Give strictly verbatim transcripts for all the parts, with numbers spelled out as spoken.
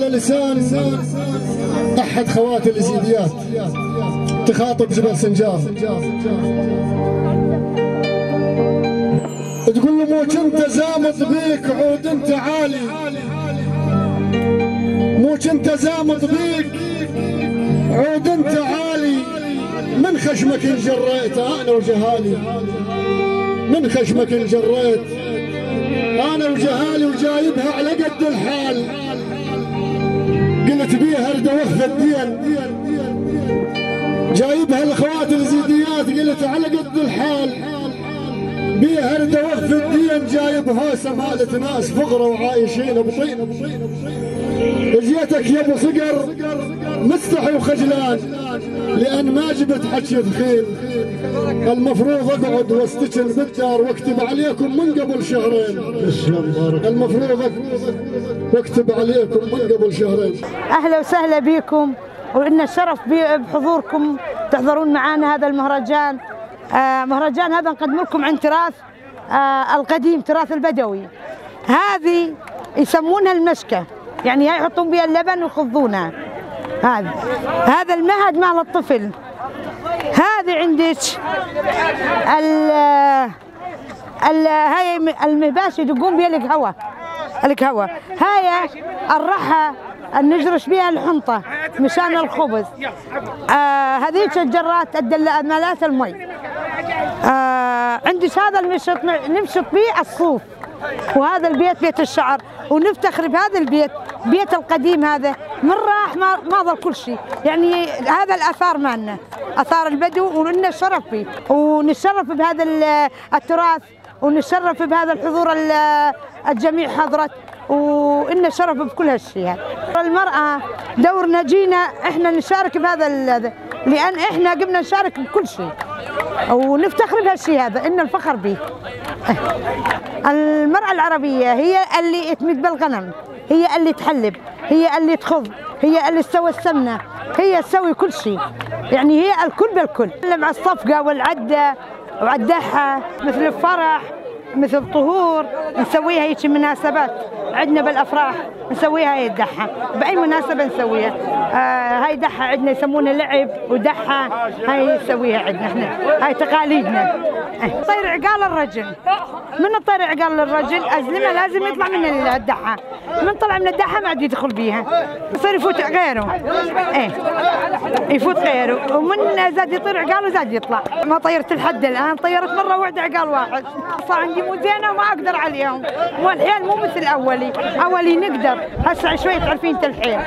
لسان أحد خواتي اليزيديات تخاطب جبل سنجار، تقول له: "مو كنت زامط بيك عود انت عالي، مو كنت زامط بيك عود انت عالي، من خشمك انجريت انا وجهالي، من خشمك انجريت انا وجهالي، وجايبها على قد الحال." قلت: "بيها ارد اوفي الدين." جايبها الاخوات الزيديات، قلت: "على قد الحال، بيها ارد اوفي الدين." جايب هوسه مالت ناس فقره وعايشين بطين. جيتك يا ابو صقر مستحي وخجلان، لان ما جبت حكي ثخين. المفروض اقعد واستكن بالدار واكتب عليكم من قبل شهرين. تسلم، بارك. المفروض أك-، واكتب عليكم من قبل شهرين. أهلا وسهلا بيكم، وإن الشرف بي-، بحضوركم تحضرون معانا هذا المهرجان. آه، مهرجان هذا نقدم لكم عن تراث، آه، القديم، تراث البدوي. هذه يسمونها المشكة، يعني هاي يحطون بها اللبن ويخضونها. هذا، هذا المهد مال الطفل. هذه عندك ال-، ال-، هاي م-، المهباش يدقون بيها القهوة. القهوة هاي الرحة نجرش بيها الحنطة مشان الخبز. آه، هذيك الجرات الدلا-، مالات المي. آه، عندك هذا المشط ن-، نمشط بيه الصوف، وهذا البيت بيت الشعر، ونفتخر بهذا البيت، بيت القديم هذا. من راح ما، ما ظل كل شيء، يعني هذا الآثار مالنا، آثار البدو، وإلنا الشرف بيه، ونتشرف بهذا ال-، التراث، ونتشرف بهذا الحضور ال-، الجميع حضرت، وإلنا الشرف بكل هالشي هذا. المرأة دورنا، جينا إحنا نشارك بهذا ال-، لأن إحنا قمنا نشارك بكل شيء، ونفتخر بهالشي هذا، إن الفخر بيه. المرأة العربية هي اللي تمد بالغنم، هي اللي تحلب، هي اللي تخض، هي اللي تسوي السمنة، هي تسوي كل شيء، يعني هي الكل بالكل. مع الصفقة والعدة وعدحة، مثل الفرح، مثل الطهور، نسويها هيك مناسبات. عندنا بالأفراح نسويها هاي الدحة، بأي مناسبة نسويها. آه، هاي دحة عندنا يسمونها لعب ودحة، هاي نسويها عندنا احنا، هاي تقاليدنا. إيه. طير عقال الرجل، من الطير عقال الرجل أزلمه لازم يطلع من الدحة، من طلع من الدحة ما عاد يدخل بيها، يصير يفوت غيره. إيه، يفوت غيره، ومن زاد يطير عقاله زاد يطلع. ما طيرت لحد الآن، طيرت مرة واحدة عقال واحد. صار عندي مو زينة وما أقدر عليهم. والحيل مو مثل أولي. أولي نقدر. هسه شوي تعرفين انت الحيل.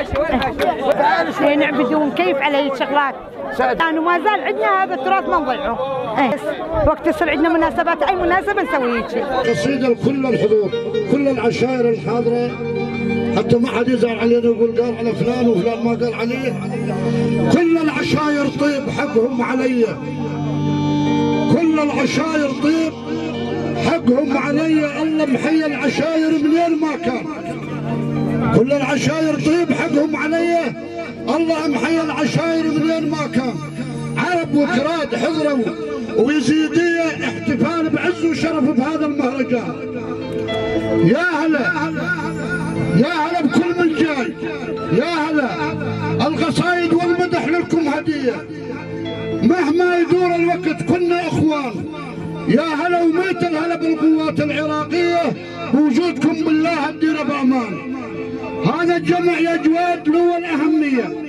إيه، نعبد ونكيف على هيك شغلات. لأنه ما زال عندنا هذا التراث ما نضيعه. إيه. وقت يصير عندنا مناسبات، أي مناسبة نسوي هيك. قصيدة لكل الحضور، كل العشائر الحاضرة، حتى ما حد يزعل علينا ويقول قال على فلان وفلان ما قال عليه. كل العشائر طيب حقهم علي. كل العشاير طيب حقهم علي، الله محيي العشاير منين ما كان. كل العشاير طيب حقهم علي، الله محيي العشاير منين ما كان. عرب وكراد حضروا ويزيدية احتفال بعز وشرف بهذا المهرجان. يا هلا، يا هلا بكل من جاي، يا هلا. القصايد والمدح لكم هدية. مهما يدور الوقت كنا إخوان. يا هلا وميت الهلا بالقوات العراقية، بوجودكم بالله الديرة بأمان. هذا الجمع يا جواد له الأهمية.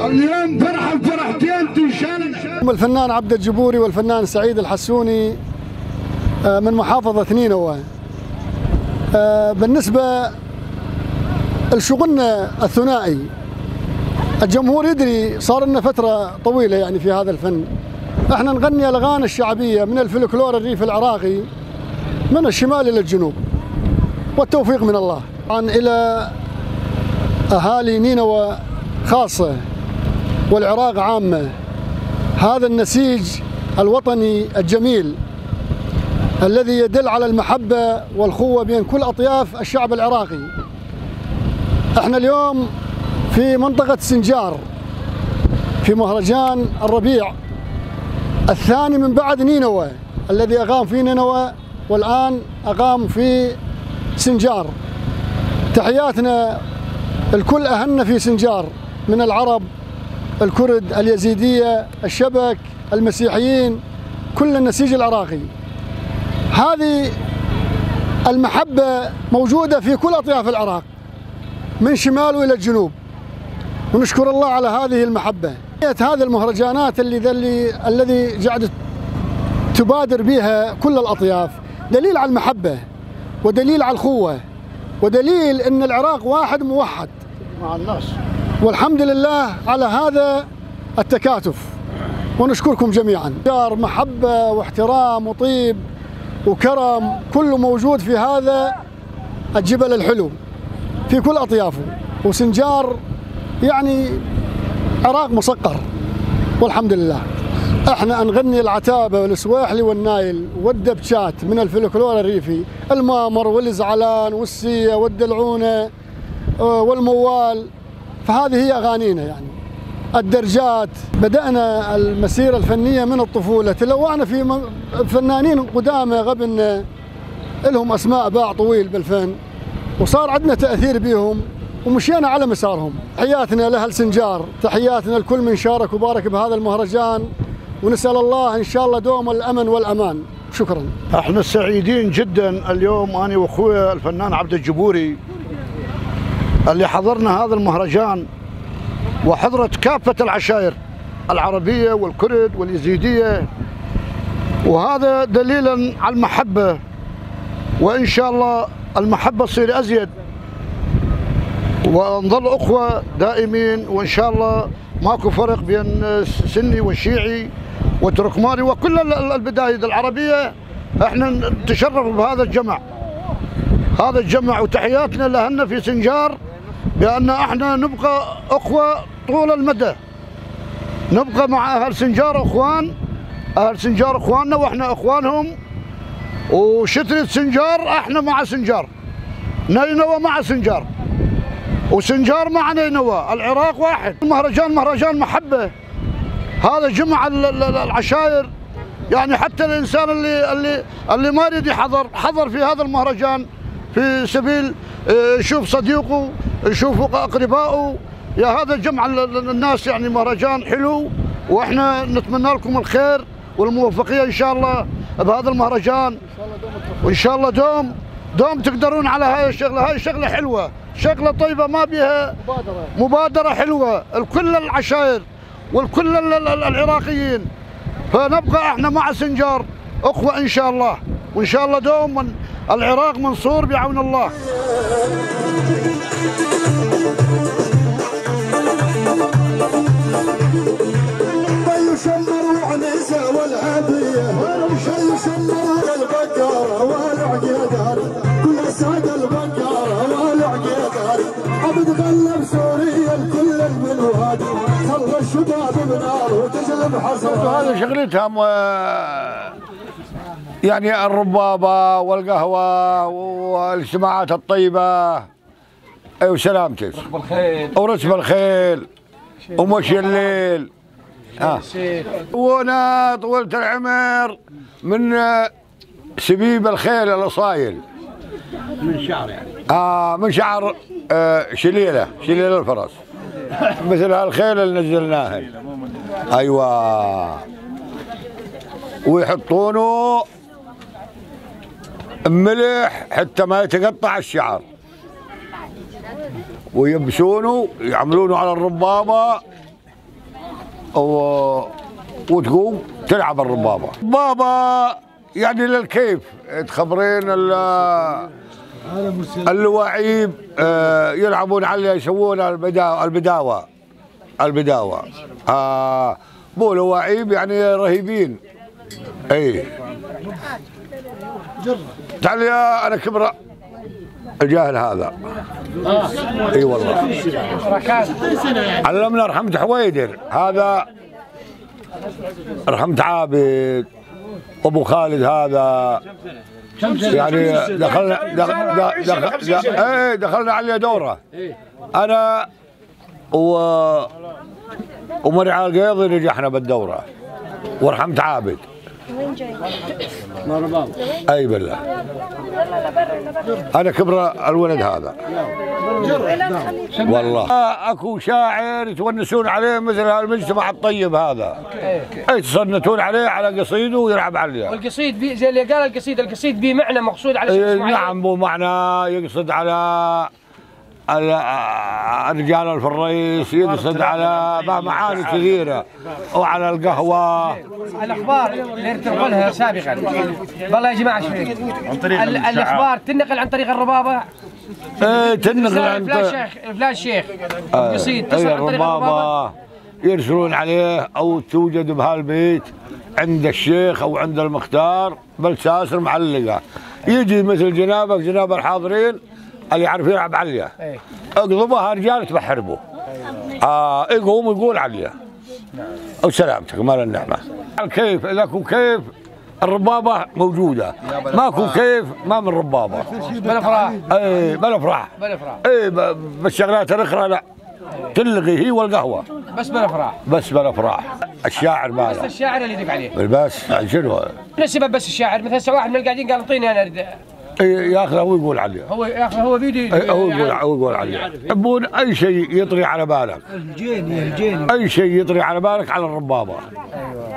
اليوم فرحة وفرحتين تنشال. الفنان عبد الجبوري والفنان سعيد الحسوني، آه، من محافظة نينوى. آه، بالنسبة لشغلنا الثنائي، الجمهور يدري، صار لنا فترة طويلة يعني في هذا الفن. احنا نغني الأغاني الشعبية من الفلكلور الريف العراقي من الشمال إلى الجنوب، والتوفيق من الله. طبعًا إلى أهالي نينوى خاصة والعراق عامة، هذا النسيج الوطني الجميل الذي يدل على المحبة والأخوة بين كل أطياف الشعب العراقي. احنا اليوم في منطقة سنجار، في مهرجان الربيع الثاني من بعد نينوى، الذي أقام في نينوى والآن أقام في سنجار. تحياتنا الكل أهلنا في سنجار، من العرب، الكرد، اليزيدية، الشبك، المسيحيين، كل النسيج العراقي. هذه المحبة موجودة في كل أطياف العراق، من شماله إلى الجنوب، ونشكر الله على هذه المحبة. هذه المهرجانات اللي، اللي، الذي قاعدة تبادر بها كل الأطياف دليل على المحبة، ودليل على الخوة، ودليل أن العراق واحد موحد. مع الناس. والحمد لله على هذا التكاتف، ونشكركم جميعًا. دار محبة واحترام وطيب وكرم، كله موجود في هذا الجبل الحلو في كل أطيافه، وسنجار يعني عراق مصقر، والحمد لله. احنا انغني العتابة والسويحلي والنايل والدبشات من الفلكلور الريفي، المامر والزعلان والسية والدلعونة، آه، والموال. فهذه هي أغانينا يعني. الدرجات، بدأنا المسيرة الفنية من الطفولة، تلوعنا في م-، فنانين قدامى غبنا، إلهم أسماء باع طويل بالفن، وصار عندنا تأثير بيهم ومشينا على مسارهم. تحياتنا لأهل سنجار، تحياتنا لكل من شارك وبارك بهذا المهرجان، ونسأل الله إن شاء الله دوم الأمن والأمان. شكرًا. احنا سعيدين جدًا اليوم، أنا وأخويا الفنان عبد الجبوري، اللي حضرنا هذا المهرجان، وحضرت كافة العشائر العربية والكرد واليزيدية، وهذا دليلًا على المحبة. وإن شاء الله المحبة تصير أزيد، ونظل أخوة دائمين، وإن شاء الله ماكو فرق بين سني وشيعي وتركماني وكل ال-، ال-، البدايد العربية. احنا نتشرف بهذا الجمع، هذا الجمع، وتحياتنا لأهلنا في سنجار، بأن احنا نبقى أخوة طول المدى، نبقى مع أهل سنجار أخوان، أهل سنجار أخواننا وإحنا أخوانهم، وشترة سنجار احنا مع سنجار، نينوى مع سنجار، وسنجار مع نينوى، العراق واحد. المهرجان مهرجان محبة، هذا جمع ال-، ال-، ال-، العشاير. يعني حتى الإنسان اللي، اللي، اللي ما يريد يحضر، حضر في هذا المهرجان في سبيل، آه، يشوف صديقه، يشوف أقربائه. يا هذا جمع ال-، ال-، الناس، يعني مهرجان حلو، وإحنا نتمنى لكم الخير والموفقية إن شاء الله بهذا المهرجان. وإن شاء الله دوم، دوم تقدرون على هاي الشغلة. هاي شغلة حلوة، شغلة طيبة، ما بيها مبادرة حلوة لكل العشائر. ولكل ال-، ال-، ال-، العراقيين. فنبقى احنا مع سنجار اخوة ان شاء الله، وان شاء الله دوم من العراق منصور بعون الله. شمر وعنزة والعادية، شمر والبقرة والعقيدة. كل سعد البقرة والعقيدة، عبد غلب سوريا لكل البلواد، خلى الشباب بنار وتجلب حسرات. هذه شغلتها م-، يعني الربابة والقهوة والاجتماعات الطيبة. اي وسلامتك. ركب الخيل. وركب الخيل. ومشي الليل. اه. وانا طولت العمر من، آه، سبيب الخيل الاصايل. من شعر يعني. آه، من شعر، آه، شليله، شليله الفرس. مثل هالخيل اللي نزلناها. ايوه. ويحطونه ملح حتى ما يتقطع الشعر، ويبسونه، يعملونه على الربابة، و-، وتقوم تلعب الربابة. بابا، يعني، للكيف، تخبرين ال-، اللواعيب، آه، يلعبون عليه، يسوون البدا-، البداوة. البداوة. آه، بو لواعيب، يعني، رهيبين. اي. تعال يا، انا كبر الجاهل هذا. اي والله. علمنا رحمة حويدر هذا، رحمة عابد، ابو خالد هذا. يعني دخلنا، دخ-، دخ-، دخ-، دخ-، ايه، دخلنا عليه دورة. انا و-، ومرعى القيضي نجحنا بالدورة. ورحمة عابد. اي بالله. انا كبر الولد هذا. والله. اكو شاعر يتونسون عليه مثل هالمجتمع الطيب هذا، يتصنتون عليه على قصيده ويلعب عليه. والقصيد بي، زي اللي قال القصيد، القصيد بيه معنى مقصود على شخص إيه، معين. نعم، مو معنى يقصد على ال-، الرجال في الرئيس، يقصد على معاني كثيرة، وعلى القهوة. الأخبار اللي تنقلها سابقًا. والله يا جماعة، شوي. عن طريق ال-، الإشاعات. الأخبار تنقل عن طريق الربابة؟ إيه، تنقل عن فلان طريق شيخ، فلان شيخ. آه، قصيد، تصل إيه، عن طريق الربابة. الربابة يرسلون عليه، أو توجد بهالبيت عند الشيخ أو عند المختار. بل ساسر معلقة. يجي مثل جنابك، جناب الحاضرين، اللي يعرف يلعب عليا. اقضبها رجال تبحربه. آه، يقوم يقول عليا. وسلامتك، مال النعمة. الكيف، إذا كو كيف، الربابة موجودة. ماكو كيف، ما من ربابة. بلا فراح. اي، بلا فراح. بلا فراح. اي، ب-، بالشغلات الأخرى لا. تلغي هي والقهوة. بس بلا فراح. بس بلا فراح. الشاعر بس ماله. الشاعر اللي يدق عليه. بس، عن شنو؟ من السبب بس الشاعر، مثلًا هسه واحد من القاعدين قال: "اعطيني انا ارد". إي، ياخذه هو يقول عليه. هو ياخذه هو بيدي. إي، هو يقول، يعني هو يقول عليه. يحبون اي شيء يطري على بالك. الجيني، الجيني. اي شيء يطري على بالك على الربابة.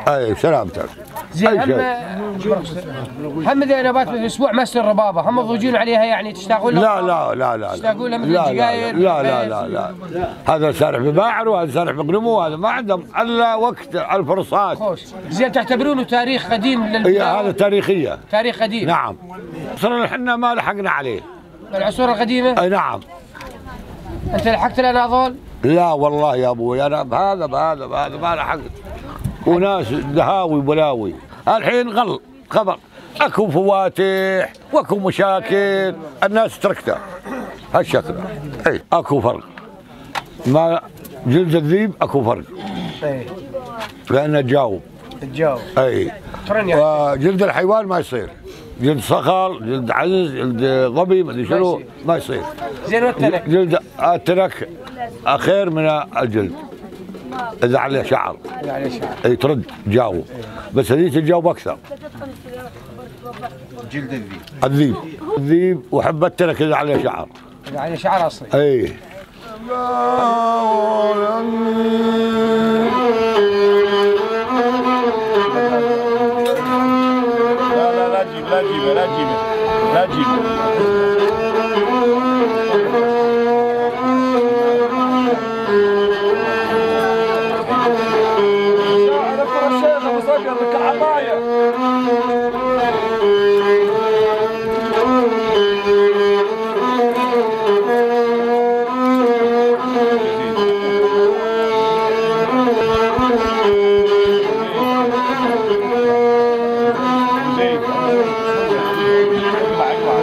اي، سلامتك. زين، أي هم، شيء. هم ذي نبات الاسبوع ما يصير ربابه، هم تضوجون عليها يعني، تشتاقون لها؟ لا، لا، لا، لا، لا. تشتاقون لها مثل لا، لا، الجقاير، لا، لا، لا، البيت؟ لا، لا. هذا سارح بباعر وهذا سارح بقلمه، وهذا ما عندهم الا وقت الفرصات. خوش. زين، تعتبرونه تاريخ قديم لل- هي هذا تاريخيه. تاريخ قديم. نعم. اصلا احنا ما لحقنا عليه. العصور القديمة؟ أي نعم. أنت لحقت الأناضول؟ لا والله يا أبوي، أنا بهذا، بهذا، بهذا ما لحقت. وناس دهاوي بلاوي. الحين غل خبر. أكو فواتح، وأكو مشاكل. الناس تركته. هالشكل. إي، أكو فرق. ما جلد الذيب أكو فرق. إي. لأنه جاوب. تجاوب. اي. ترن يعني. وجلد الحيوان ما يصير. جلد صخر، جلد عزز، جلد ظبي، ما ادري ما شنو، يصير. ما يصير. زين، والتنك؟ جلد التنك خير من الجلد. اذا عليه شعر. اذا عليه شعر. اي، ترد، جاوب. بس هذيك تجاوب اكثر. جلد الذيب. الذيب. الذيب وحب التنك اذا عليه شعر. اذا عليه شعر اصلي. اي. لا، لا، لا تجيب، لا تجيب، لا تجيب، لا تجيب. شاعر الشيخ أبو صقر، لك عطايا.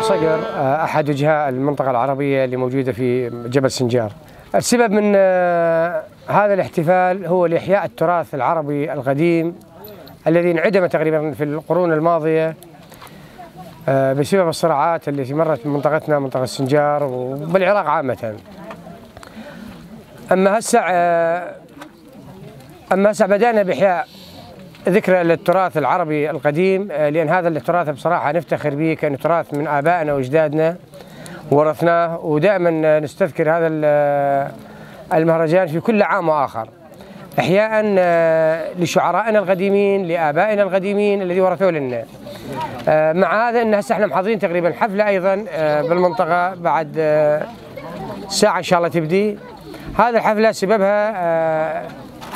صقر، آه، أحد وجهاء المنطقة العربية اللي موجودة في جبل سنجار. السبب من، آه، هذا الاحتفال هو لإحياء التراث العربي القديم الذي انعدم تقريبًا في القرون الماضية، آه، بسبب الصراعات التي مرت بمنطقتنا، منطقة سنجار، وبالعراق عامة. أما هسع، آه، أما هسع بدأنا بإحياء ذكرى للتراث العربي القديم، آه، لأن هذا التراث بصراحة نفتخر به، كان تراث من آبائنا وأجدادنا ورثناه، ودائمًا نستذكر هذا ال-، المهرجان في كل عام وآخر. إحياء، آه، لشعرائنا القديمين، لآبائنا القديمين الذي ورثوه لنا. آه، مع هذا إن هسه إحنا محضرين تقريبًا حفلة أيضًا، آه، بالمنطقة بعد، آه، ساعة إن شاء الله تبدي. هذه الحفلة سببها، آه،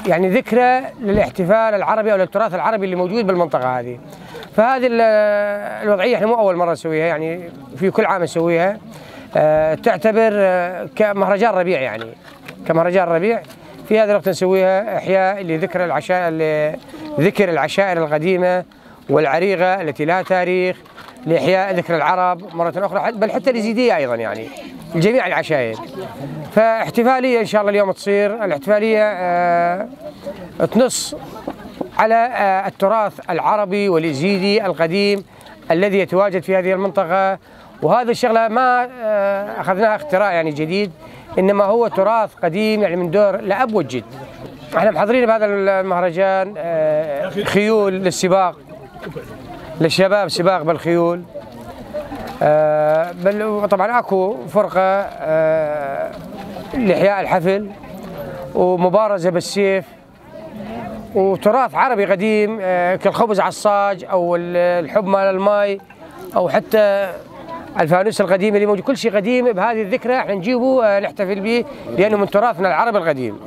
يعني ذكرى للاحتفال العربي أو للتراث العربي اللي موجود بالمنطقة هذه. فهذه ال-، الوضعية إحنا مو أول مرة نسويها، يعني في كل عام نسويها. آه، تعتبر، آه، كمهرجان ربيع يعني. كمهرجان ربيع، في هذا الوقت نسويها إحياء لذكرى العشائر، لذكر العشائر القديمة والعريقة التي لها تاريخ، لإحياء ذكرى العرب مرة أخرى، بل حتى اليزيدية أيضًا، يعني، لجميع العشائر. فاحتفالية إن شاء الله اليوم تصير، الاحتفالية، آه، تنص على، آه، التراث العربي واليزيدي القديم الذي يتواجد في هذه المنطقة، وهذه الشغلة ما، آه، أخذناها اختراع يعني جديد، إنما هو تراث قديم يعني من دور الأب والجد. احنا محضرين بهذا المهرجان، آه، خيول للسباق، للشباب سباق بالخيول. آه، بل طبعًا اكو فرقة، آه، لإحياء الحفل، ومبارزة بالسيف، وتراث عربي قديم، آه، كالخبز عصاج أو ال-، الحب مال الماي، أو حتى الفانوس القديم اللي موجود، كل شيء قديم بهذه الذكرى احنا نجيبه، آه، نحتفل به، لأنه من تراثنا العربي القديم.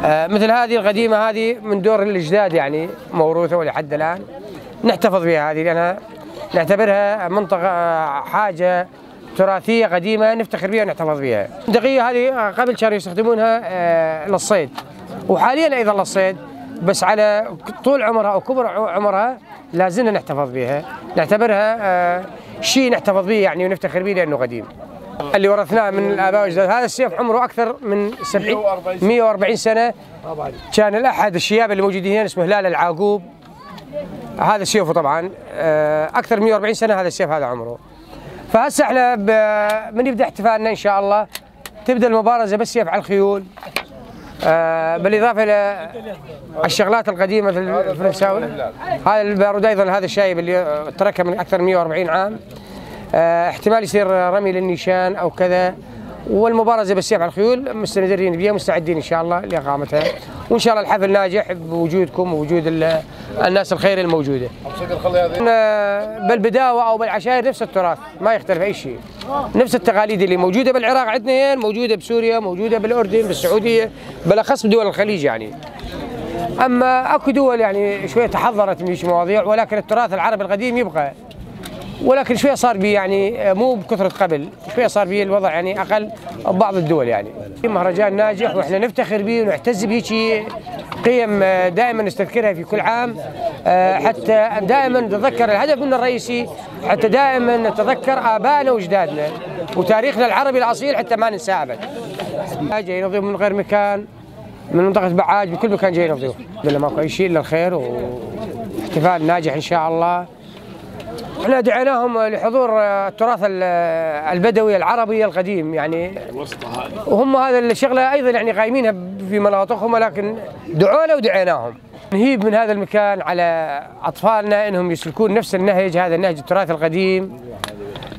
آه، مثل هذه القديمة هذه من دور الأجداد، يعني، موروثة ولحد الآن نحتفظ بها هذه، لأنها نعتبرها منطقة، آه، حاجة تراثية قديمة نفتخر بها ونحتفظ بها. البندقية هذه، آه، قبل كانوا يستخدمونها، آه، للصيد، وحاليًا أيضًا للصيد، بس على طول عمرها وكبر ع-، عمرها لا زلنا نحتفظ بها، نعتبرها، آه، شيء نحتفظ به يعني ونفتخر به لأنه قديم. اللي ورثناه من الآباء والأجداد، هذا السيف عمره أكثر من سبعين، مية وأربعين سنة. كان الأحد الشياب اللي موجودين هنا اسمه هلال العاقوب، هذا سيفه طبعًا، آه، أكثر من مية وأربعين سنة هذا السيف هذا عمره. فهسه احنا ب-، من يبدأ احتفالنا إن شاء الله، تبدأ المبارزة بالسيف على الخيول، آه، بالإضافة إلى الشغلات القديمة في الفرنساوي. هذا البارود أيضًا، هذا الشايب اللي، آه، تركه من أكثر من مية وأربعين عام. آه، احتمال يصير رمي للنيشان أو كذا. والمبارزة بالسيف على الخيول مستمرين بيها، مستعدين إن شاء الله لإقامتها. وإن شاء الله الحفل ناجح بوجودكم ووجود ال-، الناس الخير الموجودة. آه، بالبداوة أو بالعشائر نفس التراث، ما يختلف أي شيء. نفس التقاليد اللي موجودة بالعراق عندنا، هي موجودة بسوريا، موجودة بالأردن، بالسعودية، بالأخص بدول الخليج يعني. أما أكو دول يعني شوية تحضرت من هيك مواضيع، ولكن التراث العربي القديم يبقى. ولكن شوية صار بي يعني، آه، مو بكثرة قبل، شوية صار بي الوضع يعني أقل ببعض الدول يعني. مهرجان ناجح وإحنا نفتخر بيه ونعتز بيه، شي قيم، آه، دائمًا نستذكرها في كل عام، آه، حتى دائمًا نتذكر الهدف منه الرئيسي، حتى دائمًا نتذكر آبائنا وأجدادنا وتاريخنا العربي الأصيل حتى ما ننساه أبد. جاي نضيف من غير مكان، من منطقة بعاج، من كل مكان جاي نضيف. الحمد لله ماكو أي شيء إلا الخير واحتفال ناجح إن شاء الله. احنا دعيناهم لحضور، آه، التراث ال-، البدوي العربي القديم، يعني. وهم هذا الشغلة أيضًا، يعني، قايمينها في مناطقهم، ولكن دعونا ودعيناهم. نهيب من هذا المكان على أطفالنا إنهم يسلكون نفس النهج، هذا النهج التراث القديم،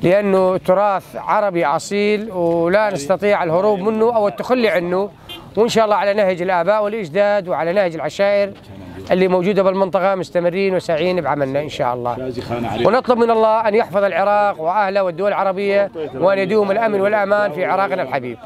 لأنه تراث عربي أصيل ولا نستطيع الهروب منه أو التخلي عنه. وإن شاء الله على نهج الآباء والأجداد وعلى نهج العشائر اللي موجودة بالمنطقة مستمرين وسعيين بعملنا إن شاء الله. ونطلب من الله أن يحفظ العراق وأهله والدول العربية، وأن يدوم الأمن والأمان في عراقنا الحبيب.